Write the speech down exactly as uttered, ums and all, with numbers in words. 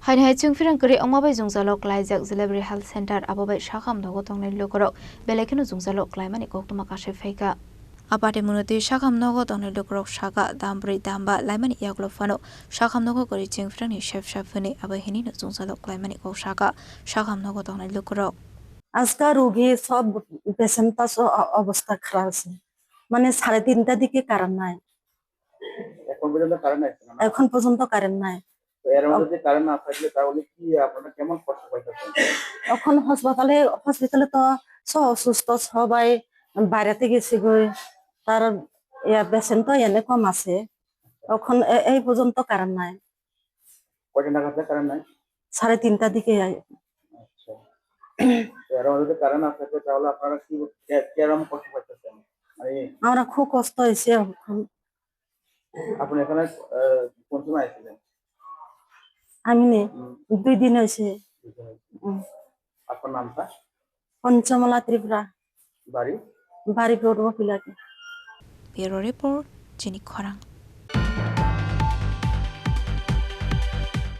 Haini hai chwngphrang kwrwi wngma bai jwngjalo klaijak Jilabri Health Center, abo bai sakham nogo tongnai lukurok belai kheno jwngjalo klaimani koktwma kasui phaikha. Apate munotwi sakham nogo tongnai lukurok saka, dam bwrwi dam ba laimani yagulo phano sakham nogo kwrwi chwngphrangni sepsa phwnwi abo hinino jwngjalo klaimani kok saka sakham nogo tongnai lukurok. আজকাল রোগী সব পেশেন্ট তো সব অ-, অবস্থা খারাপ আছে, মানে সাড়ে তিনটা দিকে কারেন্ট নাই। এখন পর্যন্ত কারেন্ট আসছে না? এখন পর্যন্ত কারেন্ট নাই। তো এর মধ্যে যদি কারেন্ট না থাকলে তাহলে কি আপনারা কেমন কষ্ট পাইতেছেন? এখন হসপিটালে, হসপিটালে তো সব অসুস্থ, সবাই বাইরেতে গেছে গই, তার ইয়া পেশেন্ট তো এনে কম আছে। এখন এ-, এই পর্যন্ত কারেন্ট নাই। কয়টা নাগাদ কারেন্ট নাই? সাড়ে তিনটা দিকে আই-, আচ্ছা। তো এর মধ্যে যদি কারেন্ট না থাকে তাহলে আপনারা কি কে-, কিরকম কষ্ট পাইতেছেন? মানে আমরা খুব কষ্ট হয়েছে এখন। আপনি এখানে, আহ, কোন সময় আসছিলেন? আমি নে, হুম। দুই দিন হয়েছে। দুই দিন হয়েছে। হুম। আপনার নামটা? পঞ্চমলা ত্রিপুরা। বাড়ি? বাড়ি পূর্ব পিলাকে। Bureau report, Chini Khorang.